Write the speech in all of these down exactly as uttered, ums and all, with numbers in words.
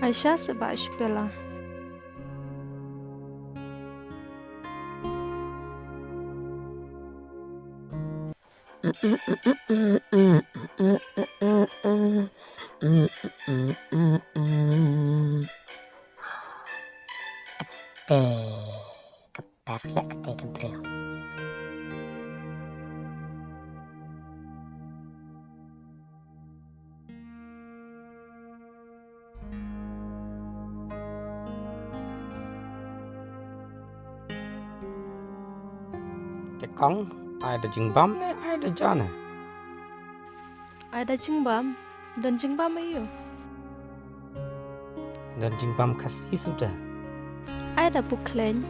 Aisha seh ba shipela. Te, ka best ïa kata ka briew. Te kong, ai da jingbam ne ai da ja ne? Ai da jingbam, don jingbam aïu? Don jingbam Khasi suda. Ai da pukhleng.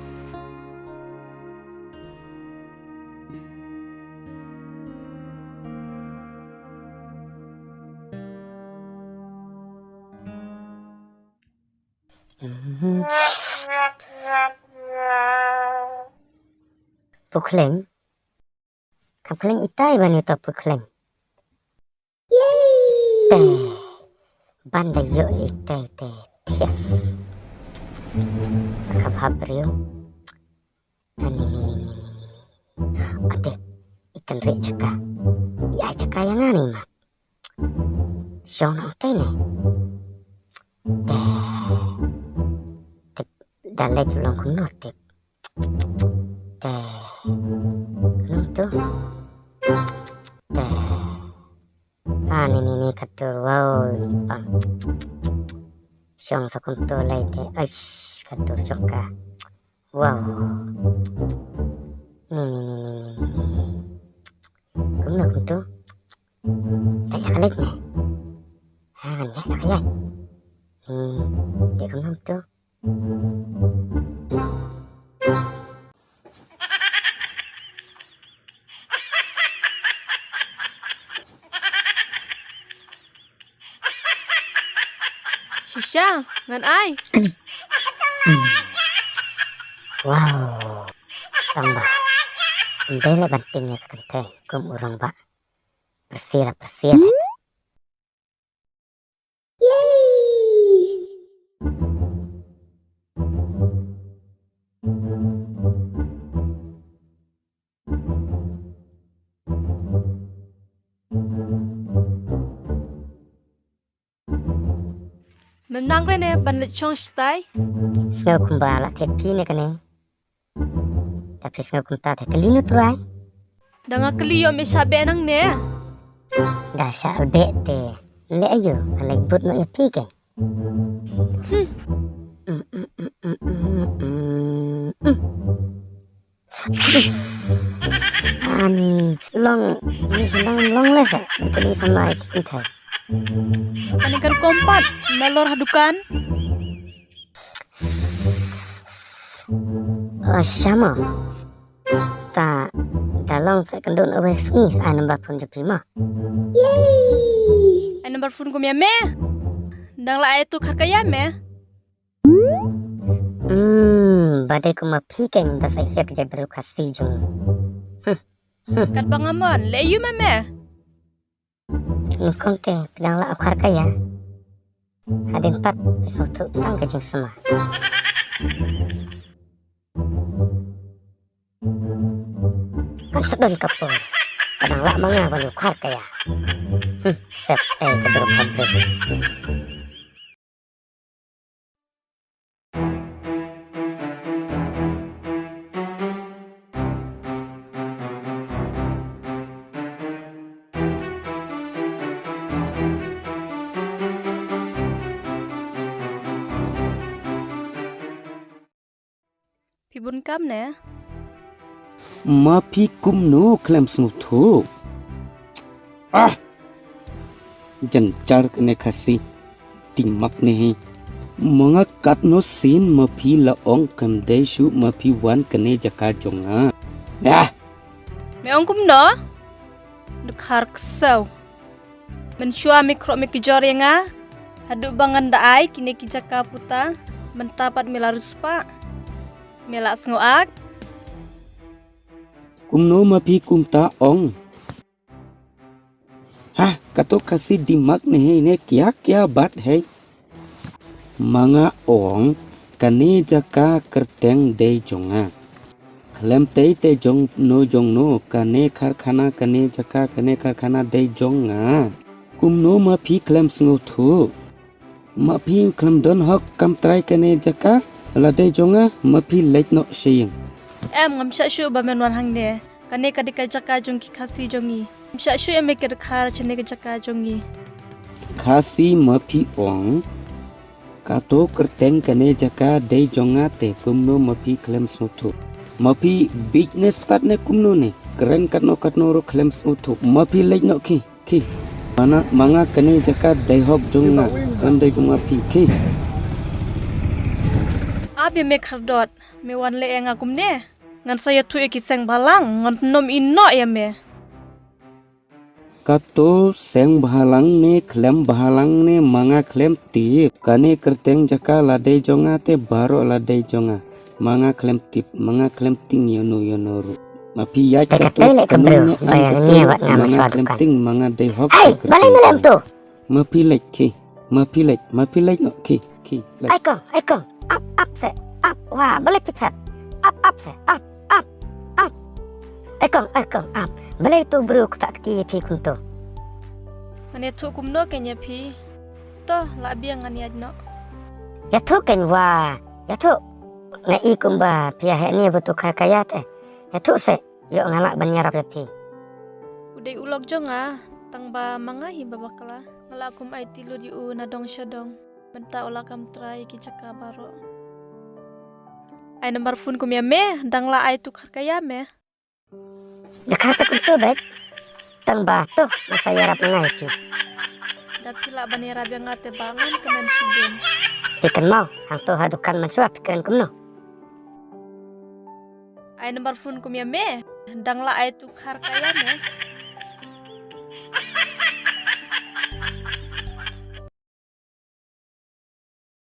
Pukhleng. Kam khleng itai ban ïa to pukhleng. Te ban da ïoh ïa itai te thias. Sa ka bha briew. Ani ni ni ni ni ni ni. Ade, i kan re jaka. I ai jaka ïa nga ni ma. Shong nong te ne. Te. Te da leit long kumno te. Te. Nong tu. Te. Ah, ni ni ni ka dur, wow, i pang. Shong sa kumto lai te, aish, ka dur jong ka. Wow. Ni ni ni ni ni ni. Kumno kumto. Lai la ka lai ne. Ha, ngan ïaid la ka ïaid. Ni, dei kumno kumto. Shisha, ngan ai. Ani. Ani. Wow. Tang ba. Ym dei leh ban tieng ïa ka kynthei kum u rangbah. Pyrshah la pyrshah. Mem nang re ne ban leit shong shatai? Sngew kumba la thied phi ne kane. Da phi sngew kumta te kylli nu trai. Da nga kylli ïoh me shah beh nangne. Da shah beh te leh aïu, nga leit bud noh ïa phi keiñ. Hmm. Ani long, ni sdang long leh sa, kani samai ki kynthei. Kani kan kompat, nalor ha dukan. Oh, shama. Ta, da long sa kynduh na wei sngi sa ai number phone jong phi ma. Ai number phone kum ïa me. Dang la ai tu khar ka ïa me. Hmm, ba dei kum ma phi keiñ ba sa hiar ka jait briew Khasi jong ngi. Hmm, hmm. Katba nga mon, leh aïu ma me? Nyngkong te phi dang lah khar ka ïa. Hadien pat phi sngewthuh tang ka jingsma. Kan sa don ka por phi dang lah ma nga ban khar ka ïa. Hmm, sep ei ka dur ka dur. Phi bun kam ne? Ma phi kumno khlem sngewthuh. Ah! Jynjar kane Khasi. Dimak ne hi. Ma nga katno sien ma phi la ong kam dei shuh ma phi wan kane jaka jong nga. Ah! Me ong kumno? Dkhar ksew. Mynshuwa me khroh me kjor ïa nga. Haduh ba ngan da ai kine ki jaka puta. Mynta pat me la riewspah. Me la sngew ak. Kumno ma phi kumta ong. Ha, kato Khasi dimak ne hi ne kya kya baat hai. Ma nga ong, kane jaka kyrteng dei jong nga. Khlem tei te jong no jong no, kane karkhana, kane jaka, kane karkhana dei jong nga. Kumno ma phi khlem sngewthuh? Ma phi khlem don hok kam trai kane jaka, la dei jong nga, ma phi leit noh sha ïing. Em, ngam shah shuh ba men wan hangne. Kane ka dei ka jaka jong ki Khasi jong ngi. Ngam shah shuh ïa me ki dkhar shane ka jaka jong ngi. Khasi ma phi ong. Kato kyrteng kane jaka dei jong nga te kumno ma phi khlem sngewthuh. Ma phi business start ne kumno ne. Kren katno katno ruh khlem sngewthuh. Ma phi leit noh ki. Ki. Mana ma nga kane jaka dei hok jong nga. Khlem dei jong ma phi ki. Ap ïa me khardot. Me wan leh ïa nga kumne. Ngan sa ïathuh ïa ki seng bhalang. Ngan tynnom ïehnoh ïa me. Kato seng bhalang ne khlem bhalang ne ma nga khlem tip. Kane kyrteng jaka la dei jong nga te baroh la dei jong nga. Ma nga khlem tip, ma nga khlem tieng ïano ïano ruh. Ma phi ïaid kato kynun ne ai kato, ma nga khlem tieng, ma nga dei hok. Ei, balei me leh kumto? Ma phi leit ki, ma phi leit, ma phi leit noh ki, ki leit. Ai kong, ai kong, ap, ap se, ap, wa, balei phi thet? Ap, ap se, ap, ap, ap. Ai kong, ai kong, ap. Balei uto u briew u ktah kti ïa phi kumto? Ngan ïathuh kumno kein ïa phi. To, lah biang ngan ïaid noh. Ïathuh kein wa, ïathuh. Nga i kumba phi ïa heh ne bad uto u kharkaya te. Ïathuh se, ïoh nga lah ban ïarap ïa phi. U dei u lok jong nga, tang ba ma nga hi ba bakla. Nga la kum aiti lut ïa u na dong sha dong. Mynta u la kam trai ïa ki jaka baroh. Ai number phone kum ïa me, dang la ai uto u kharkaya me. Nga kha sa kumto beit. Tang ba to nga sa ïarap nga ïa phi. Da phi lah ban ïarap ïa nga te ba ngan kmen shibun. Phi kynmaw, hangto ha dukan mynshuwa phi kren kumno? Ai number phone kum ïa me. Dang la ai uto u kharkaya me.